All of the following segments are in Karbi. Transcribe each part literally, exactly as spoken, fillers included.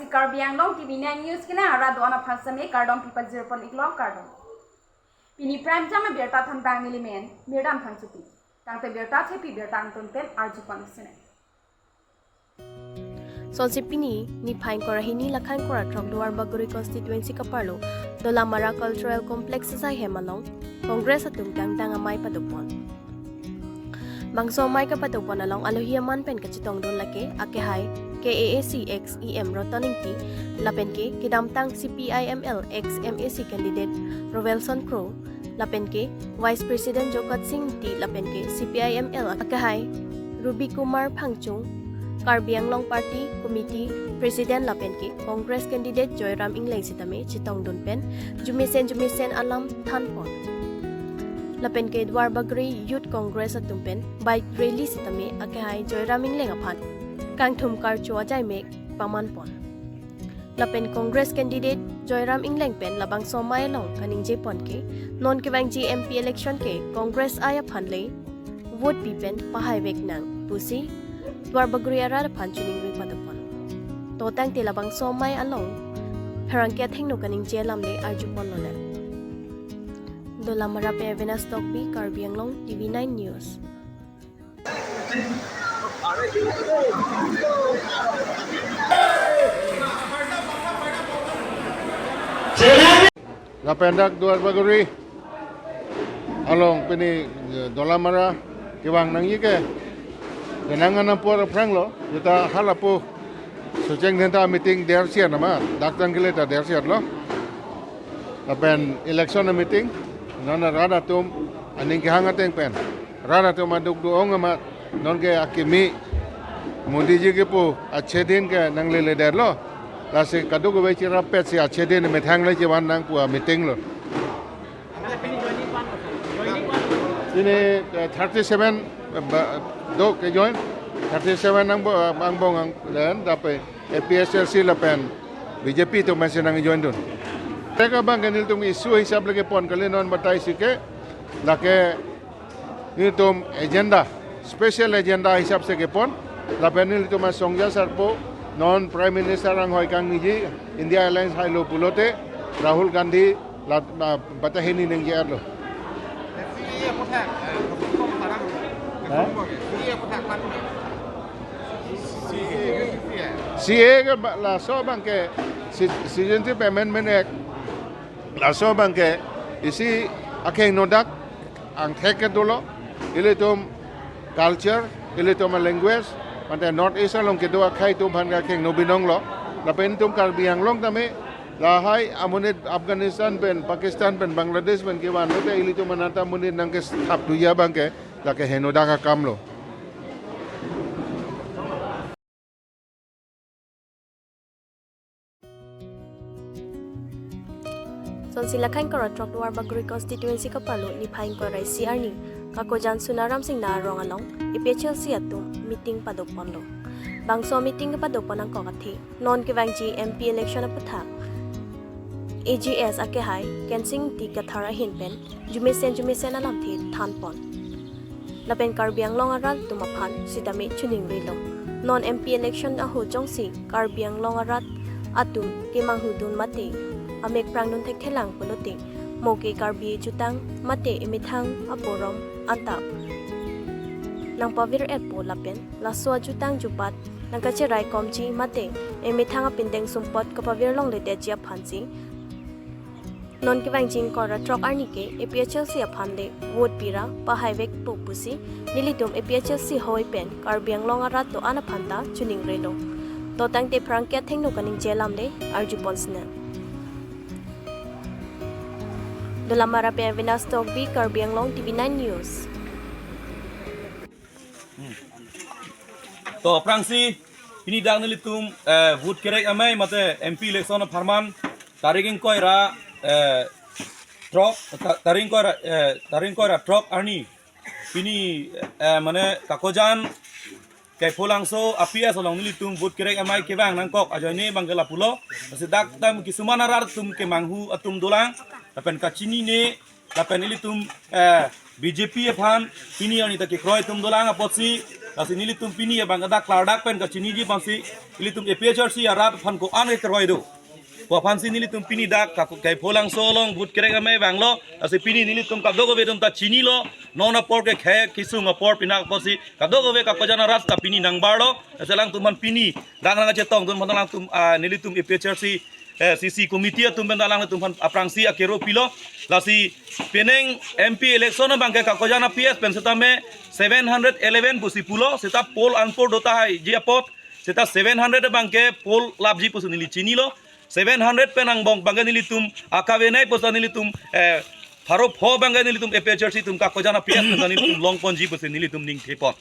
Karbi Anglong T V nine News kena arat do-an aphan seme kardom pipajir pon iklo, kardom. Pini prime time abirta thanbang nelimen Mirdan Phangchopi. Tangte birta chepi birta angton pen arju pon sene. Sonsi pini niphai ingkoi ra hini, lakha ingkoi ra throk Duarbagori constituency kaparlo Dolamara Cultural Complex asai hem along Congress atum kangdang amei padopon. Bangso amei kapadopon along alohi aman pen kachetongdun lake akehai K A A C ex E M Roton Ingti lapen ke kedamtang C P I M L ex M A C candidate Rovelson Kro lapen ke Vice President Jokat Sing Ingti lapen ke C P I M L akehai Ruby Kumar Phangchung, Karbi Anglong Party Committee President lapen ke Congress candidate Joyram Engleng sitame chetongdun pen jumesen jumesen alam thanpon. Lapen ke Duarbagori Youth Congress atum pen bike rally sitame akehai Joyram Engleng aphan kangthum karcho ajai mek pamanpon. Lapen Congress candidate Joyram Engleng pen labangso amei along kaningjepon ke non kevangji M P election ke Congress ai aphan le vote pi pen pahaivek nang pusi Duarbagori arat aphan choningri padopon. To tangte labangso amei along pherangke athengno kaningje alam le arjupon lonang. Dolamara pen Venus Tokbi, Karbi Anglong T V nine News. Lapen dak Duarbagori along pini, eh, Dolamara kevang nangji ke, kenang anam apor aphrang lo, juta halapu Socheng Dhenta meeting der sian nama, dak tang kele ta der sian lo. Lapen election meeting, non rat atum aning kehang ateng pen, rat atum aduk do-ong amat, non ke akimi Modi ji kepu achedin ke nanglele der lo. Lasi kaduk ave chirapet si achedin methang le chevan nang pu a meeting lo. Ini, eh, thirty seven, eh, ba-, do ke join, thirty seven angbong, eh, angbong ang, dan dape A P H L C lapen B J P atum masi nangjoindun. Teka abang ke nelitum issue hisap lagi pon kali non batai si ke, lake nelitum agenda, special agenda hisap si kepon, lapen nelitum asongja sarpo, non Prime Minister anghoi kangniji, India Alliance hailo pulote, Rahul Gandhi, la, la, bata hini ningje arlo. Ha? C A ke ba-, laso abang ke ci-, Citizenship Amendment Act, laso abang ke isi akheng nodak angthek ke dolo, ilitum culture, ilitum language, mate North East along kedo akhei atum aphan ke akheng no binong lo, lapen itum Karbi Anglong tame, lahai amonit Afghanistan pen, Pakistan pen, Bangladesh pen kevan lote ilitum ananta amonit nangkethap thuji abang ke, lake henodak akam lo. Sonsi lakha ingkoi ra throk Duarbagori constituency kaparlo niphai ingkoi ra isi arni Kakojan Sonaram Singna arong along A P H L C atum meeting padoponlo. Bangso meeting kepadopon angkok athe non kevangji M P election aputhak A G S akehai Kensing Ingti Kathar ahin pen jumesen jumesen alamthe thanpon. Lapen Karbi Anglong arat atum aphan sitame choningrilo. Non M P election ahut jongsi Karbi Anglong arat atum kemanghudun mate amek prangdun thekthelang pulote, mo ke Karbi ajutang mate emethang aporom anta nangpavir-etpo lapen laso ajutang jupat nangkacheraikomji mate emethang apindeng sumpot kapavir longledetji aphansi non kevangji ingkoi ra throk arni ke A P H L C aphan le vote pira pahaivekpo pusi nelitum A P H L C hoi pen Karbi Anglong arat do-an aphan ta choningrilo. To tangte pherangke athengno kaningje alam le arjupon sene. Dolamara pen Venus Tokbi, Karbi Anglong T V nine News. To aphrangsi pini dak nelitum, eh, vote kerek amei mate M P election apharman tarik ingkoi ra, eh, throk, ta-, tarik ingkoi ra, eh, tarik ingkoi ra throk arni pini, eh, mane Kakojan Kaipholangso a P S along nelitum vote kerek amei kevang nangkok ajoine abang ke lapulo. Lasi dak dam kisuman arat atum kemanghu atum dolang, lapen kachinine, lapen ilitum, eh, B J P aphan pini arni ta kekroi atum dolang apotsi, lasi nelitum pini abang dak klardak pen kachiniji aphansi, nelitum A P H L C arat aphan ko-an kekroi do pu aphansi nelitum pini dak ka Kaipholangso along vote kerek amei vanglo, lasi pini nelitum kadokave atum ta chinilo, non apor ke khei kesung apor pinak apotsi, kadokave kakojan arat ta pini nangbarlo, lasi alangtum aphan pini, dak nangkachetong atum aphan alangtum, ah, nelitum A P H L C, eh, C C committee atum pen alangtum aphan aphrangsi akero pilo, lasi penang M P election abang ke kakojan a P S pen setame seven hundred eleven pusi pulo, seta poll anpor do tahai ji apot, seta seven hundred abang ke poll lapji pusi neli chinilo, seven hundred pen angbong abang ke nelitum akavenei pusi nelitum, eh, pharo pho abang ke nelitum A P H L C atum kakojan a P S pen nelitum longponji pusi nelitum ningthepon.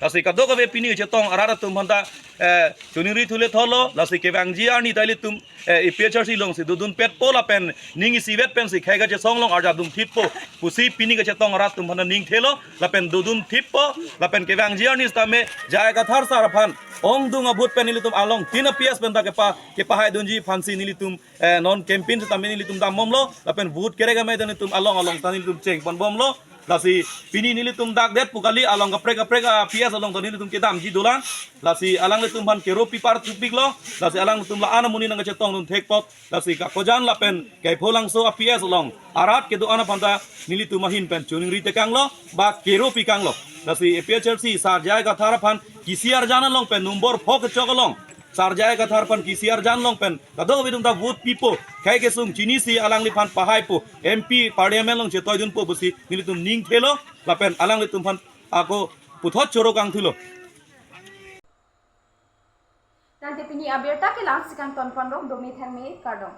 Lasi kadokave pini kachetong arat atum aphan ta, eh, choningri thule tholo, lasi kevangji arni ta ilitum, eh, A P H L C alongsi dodun petpo lapen ning isivet pensi khei kachesong along arjap dun thippo pusi pini kachetong arat atum aphan ta ningthelo, lapen dodun thippo, lapen kevangji arni setame J I Kathar sir aphan ongdung a-vote pen nelitum along tin a P S pen ta kepa, kepahaidunji aphansi nelitum, eh, non campaign setame nelitum dambomlo, lapen vote kerek amei ta nelitum along along ta nelitum chengponbomlo, lasi pini nelitum dak det pu kali, along kaprek kaprek a P S along ta nelitum kedamji dolang, lasi alanglitum aphan kero pipar thupiklo, lasi alangtum la-an amonit nangkachetongdun thekpot, lasi kakojan lapen Kaipholangso a P S along arat kedo-an aphan ta nelitum ahin pen choningri tekanglo, ba kero pikanglo, lasi A P H L C sir J I Kathar aphan kisi arjan along pen nombor pho kechok along, sir J I Kathar aphan kisi arjan along pen kadokave atum ta vote pipo, khei kesung chinisi alangliphan pahaipo, M P parliament along chetoidunpo pusi nelitum ningthelo, lapen alanglitum aphan ako puthot choro kangthulo. Tangte pini abirta ke la-ansi kangtonponlo, dome thangme, kardom.